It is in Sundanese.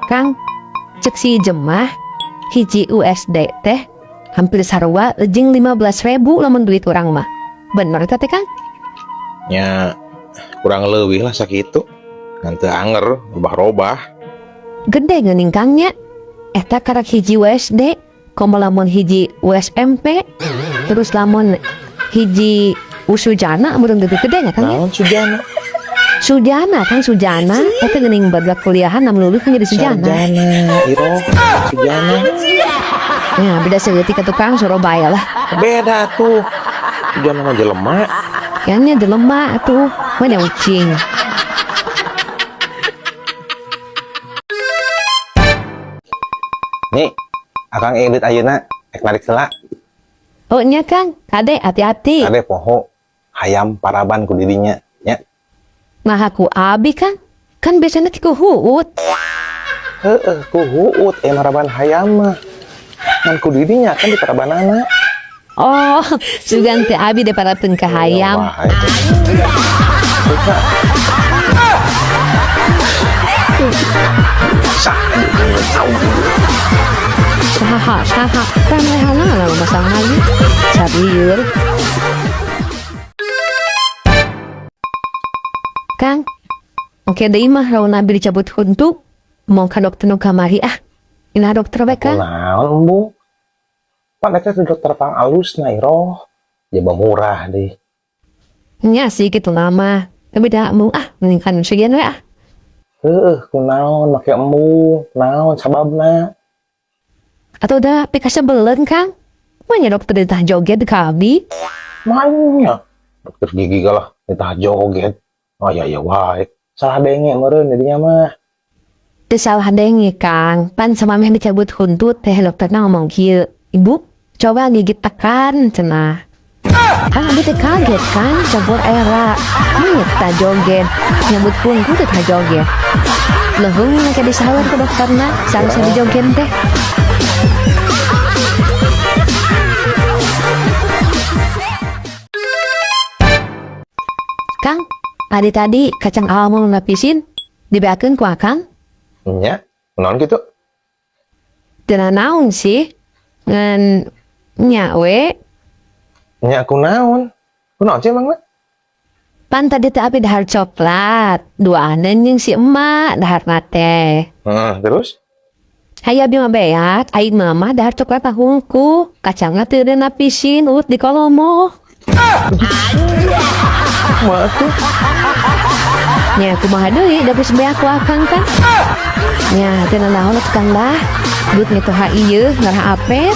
Kang, cek si jemah hiji USD teh hampir sarua jeung 15.000 lamun duit urang mah. Bener eta teh, Kang? Nya kurang leuwih lah sakitu. Ngan teu anger, robah-robah. Gede geuning, Kang, nya. Eta karak hiji USD, komo lamun hiji USMP, terus lamun hiji Usujana meureun leuwih gede nya, Kang, ya? Naon sujana? Sujana, Kang, sujana. Eta geuning barudak kuliahan anu lulus kan jadi sujana. Sarjana, Iroh, sujana. Ya, beda saeutik atuh, Kang, Surabaya lah. Beda tuh. Sujana mah jelema. Nya jelema atuh, mana ucing. Nih, Akang indit ayeuna ek narik heula. Oh nya, Kang, kade hati-hati. Kade poho hayam paraban ku didinya nya. Nah, aku abi, Kang. Kan biasanya ku huut. Heeh, ku huut maraban hayam mah. Ngan ku didinya kan di parabanana. Oh, sugan teh abi diparapeun ka hayam. Wah, itu. Terus, sah, tahu. Saha, saha. Pamarehana lah masalah lagi. Sabieur. Kang, oke deui mah raun abi dicabut huntu. Mau ka dokter nu kamari ah. Ina dokter we, Kang. Kunaon embung? Pan eta teh dokter pang alusna, Iroh. Jaba murah deh. Nya sih kitu nama. Tapi dah embung ah, mending kan segian we ah. Heeh, kunaon make embung? Naon sababna? Atau udah pikasebeleun, Kang. Manya dokter ditah joget ka abi. Manya dokter gigi kalah ditah joget. Oh ya ya wae. Salah denge meureun jadinya mah. Teu salah denge, Kang. Pan samameh dicabut huntu teh dokterna ngomong kieu. "Ibu, coba gigit tekan," cenah. Kan abi teh kaget kan, campur era. Manya tah joget. Nyabut huntu teh tah joget. Leuheung make disaeur ku dokterna, salah dijoget teh. Kang, tadi tadi kacang almond lapisin dibeakeun ku Akang. Nya, naon kitu? Teu naon sih. Ngan nya we. Nya kunaon? Kunaon sih emangna? Pan tadi teh abi dahar coklat. Duaaneun jeung si emak daharna teh. Heeh, terus? Hayu abi mah beak, ai mama dahar coklat hungkul. Kacangna teu napisin, uut di kolomo. Mah tuh. Nya kumaha deui, da geus beak ku Akang kan. Nya teu nanaon atuh, Kang, dah. Gut mitoha ieu ngarah apet.